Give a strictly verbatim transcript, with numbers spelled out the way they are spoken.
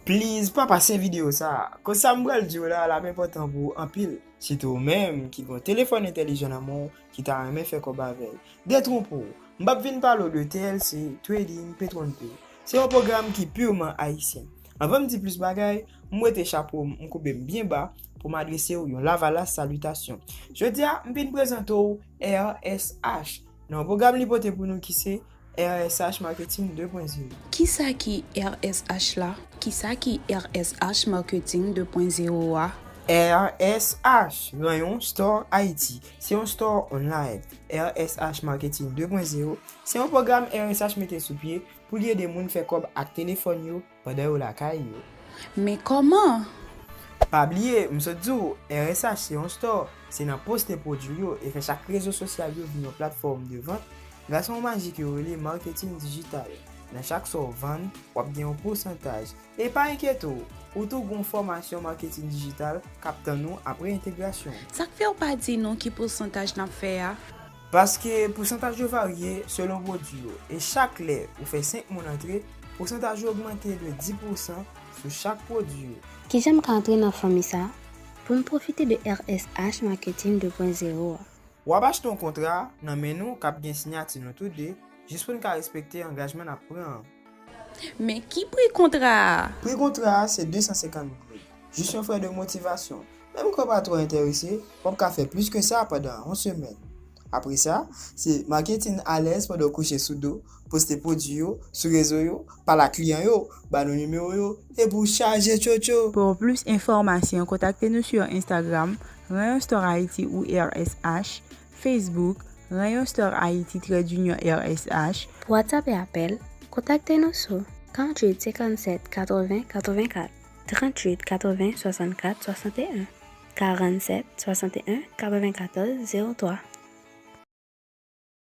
Please, pa pase videyo sa a. Koz sa m pral di w la, l ap enpòtan pou ou anpil. Sitou ou menm ki gen yon telefòn entèlijan nan men w, ki ta renmen fè kòb avè l. Detwonpe w, m p ap vin pale w de T L C, trading, Petwon Pay. Se yon pwogram ki piman ayisyen. Anvan m di plis bagay, m wete chapo m, m koube m byen ba pou m adrese w yon lavalas salitasyon. Jodi a, m vin prezante w R S H, nan yon pwogram li pote pou nou ki se R S H Marketing de pwen zewo. Kisa ki R S H la? Kisa ki R S H Marketing de pwen zewo a? R S H, Rayon Store Haiti, se yon store online. R S H Marketing de pwen zewo, se yon pwogram R S H mete sou pye pou li ede moun fè kòb ak telefòn yo pandan yo lakay yo. Men kòman? Pa bliye, m sot di w, R S H se yon store, se nan poste pwodui yo e fè chak rezo sosyal yo vin yon platfòm de vant gras a yon maji ke yo rele marketing digital. Nan chak sa w vann, w ap gen yon pousantaj. E pa enkyete w, ou tou gon fòmasyon marketing digital k ap tann ou apre entegrasyon. Sa k fè w pa di nou ki pousantaj n ap fè a? Paske pousantaj yo varye selon pwodui yo, e chak lè ou fè senk moun antre, pousantaj yo ogmante de dis pousan sou chak pwodui yo. Kijan m ka antre nan fanmi sa a pou m pwofite de R S H Marketing de pwen zewo a? W ap achte yon kontra nan men nou k ap gen siyati nou tou de, jis pou n ka respekte angajman n ap pran an. Men ki pri kontra a? Pri kontra a se de san senkant goud, jis yon frè de motivasyon. Menm ke w pa twò enterese, w ap ka fè plis ke sa pandan yon semèn. Apre sa, se maketin alèz pandan w kouche sou do, poste pwodui yo sou rezo yo, pale ak kliyan yo, ba nou nimewo yo, epi w chaje tchotcho. Pou plis enfòmasyon, kontakte nou sou Instagram, Rayon Store Haiti ou R S H, Facebook, Rayon Store Haiti trèt dinyon R S H. Pou WhatsApp e apèl, kontakte nou sou karanntuit senkannsèt katreven katrevenkat, tranntuit katreven swasannkat swasanteyen, karanntsèt swasanteyen katrevenkatòz zewo twa.